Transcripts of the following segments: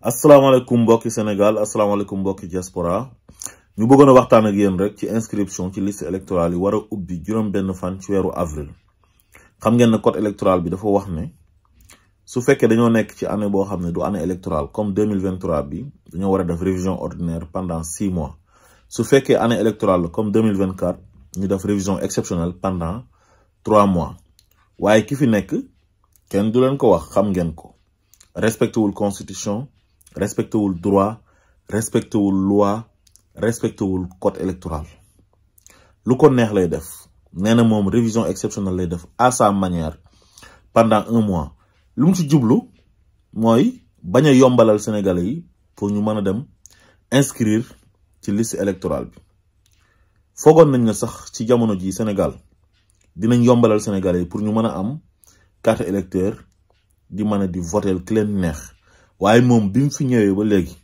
asalaamaaleykum mbokki Sénégal asalaamaaleykum mbokki diaspora ñu bëggoon a waxtaan ak yéen rek ci inscription ci liste électorale yi war a ubbi juróom benn fan ci weeru avril. xam ngeen ne code électoral bi dafa wax ne su fekkee dañoo nekk ci année boo xam ne du année électorale comme 2023 bi dañoo war a def révision ordinaire pendant 6 mois su fekkee année électorale comme 2024 ñu def révision exceptionnelle pendant 3 mois waaye ki fi nekk kenn du leen ko wax xam ngeen ko respecté wul constitution respecté wul droit respecté wul loi respecté wul code électoral lu ko neex lay def nee na moom révision exceptionnelle lay def à sa manière pendant 1 mois lu mu ci jublu mooy bañ a yombalal sénégalais yi pour ñu mën a dem inscrire ci liste électorale bi foogoon nañ ne sax ci jamono ji Sénégal dinañ yombalal sénégalais yi pour ñu mën a am carte électeur di mën a di voter ki leen neex waaye moom bi mu fi ñëwee ba léegi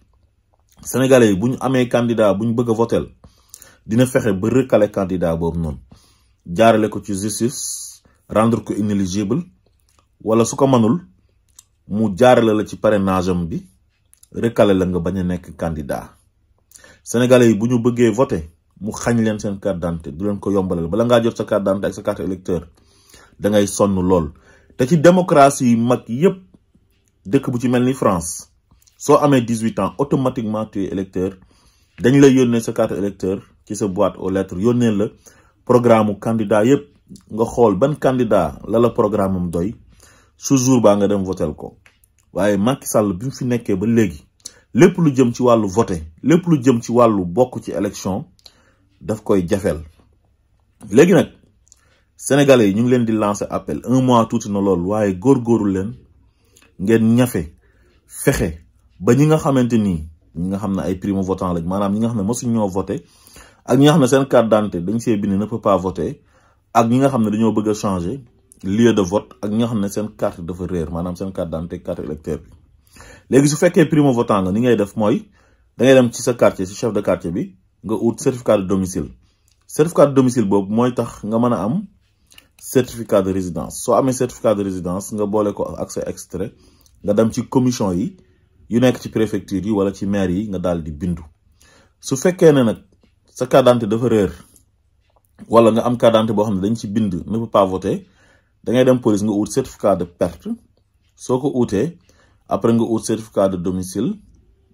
sénégalais yi bu ñu amee candidat bu ñu bëgg a voter dina fexe ba recaler candidat boobu noonu jaarale ko ci justice rendre ko inéligible wala su ko mënul mu jaarale la ci parrainage am bi recaler la nga bañ a nekk candidat sénégalais yi bu ñu bëggee voter mu xañ leen seen carte d'identité du leen ko yombalal bala ngaa jot sa carte d'identité ak sa carte électeur da ngay sonn lool. te ci démocratie mag yépp dëkk bu ci mel ni France soo amee 18 ans automatiquement tu es électeur dañ lay yónnee sa carte électeur ci sa boîte aux lettres yónnee la programme candidat yépp nga xool ban candidat la programme am doy su jour baa nga dem votel ko waaye Macky Sall bi mu fi nekkee ba léegi lépp lu jëm ci wàllu voté lépp lu jëm ci wàllu bokk ci élection daf koy jafeel léegi nag sénégalais yi ñu ngi leen di lancer appel 1 mois tuuti na lool waaye góorgóorlu leen ngeen ñafe fexe ba ñi nga xamante ni ñi nga xam ne ay primo votant lañ maanaam ñi nga xam ne mosuñ ñoo voté ak ñi nga xam ne seen carte d'identité dañ see bind ne peut pas voter ak ñi nga xam ne dañoo bëgg a changer lieu de vote ak ñi nga xam ne seen carte dafa réer maanaam seen carte d'identité carte électeur bi léegi su fekkee primo votant nga ni ngay def mooy da ngay dem ci sa quartier ci chef de quartier bi nga ut certificat de domicile boobu mooy tax nga mën a am certificat de résidence soo amee certificat de résidence nga boole ko ak sa extrait nga dem ci commission yi yu nekk ci préfecture yi wala ci maire yi nga daal di bindu su fekkee ne nag sa carte d'identité dafa réer wala nga am carte d'identité boo xam ne dañ ci bind ne peut pas voter da ngay dem police nga ut certificat de perte soo ko utee après nga ut certificat de domicile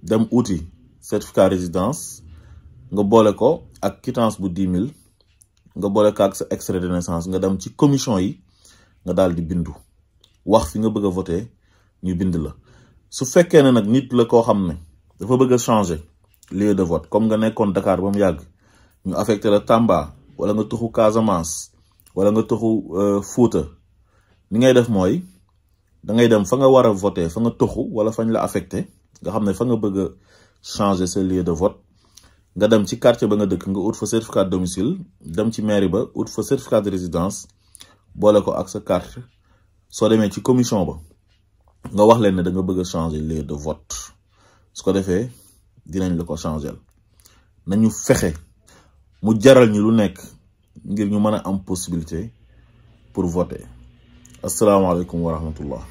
dem uti certificat résidence nga boole ko ak quittance bu 10 000 nga boole ko ak sa extrait de naissance nga dem ci commission yi nga daal di bindu wax fi nga bëgg a voter ñu bind la su fekkee ne nag nit la koo xam ne dafa bëgg a changer lieu de vote comme nga nekkoon Dakar ba mu yàgg ñu affecté la Tamba wala nga tuxu Casamance wala nga tuxu Fouta ni ngay def mooy da ngay dem fa nga war a voter fa nga tuxu wala fañ la affecté nga xam ne fa nga bëgg a changer sa lieu de vote nga dem ci quartier ba nga dëkk nga ut fa certificat de domicile dem ci mairie ba ut fa certificat de résidence boole ko ak sa carte soo demee ci commission ba nga wax leen ne da nga bëgg a changer lieu de vote su ko defee dinañ la ko changer nañu fexe mu jaral ñu lu nekk ngir ñu mën a am possibilité pour voter asalaamaaleykum wa rahmatullah